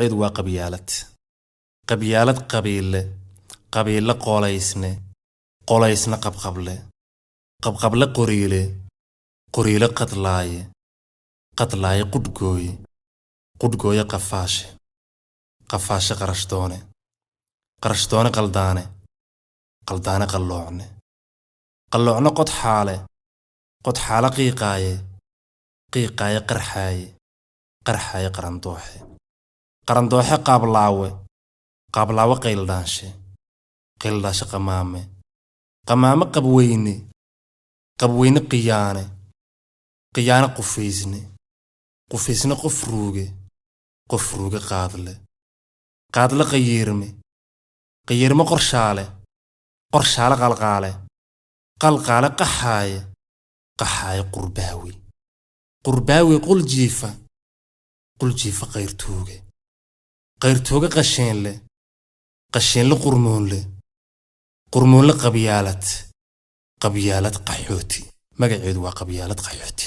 Magaceedu waa qabyaalad. Qabyaalad qabiille, qabiille qolaysne, qolaysne qabqable, qabqable qoriile, qoriile qadlaaye, qadlaaye qudhgooye, qudhgooye qafaashe, qafaashe qarashdoone, qarashdoone qaldaane, qaldaane qalloocne, qalloocne qodxaale, qodxaale qiiqaaye, qiiqaaye qarxaaye, qarxaaye qarandooxe, qarandooxe qaablaawe, qaablaawe qayldhaanshe, qayldhaanshe qamaame, qamaame qabweyne, qabweyne qiyaane, qiyaane qufaysne, qufaysne qof ruuge, qof ruuge qaadle, qaadle qayiirme, qayiirme qorshaale, qorshaale qalqaale, qalqaale qaxaaye, qaxaaye qurbaawi, qurbaawi quljiifa, quljiifa qayrtooge, qayrtooge qasheenle, qasheenle qurmoonle, qurmoonle qabyaalad, qabyaalad qaxooti. Magaceedu waa qabyaalad qaxooti.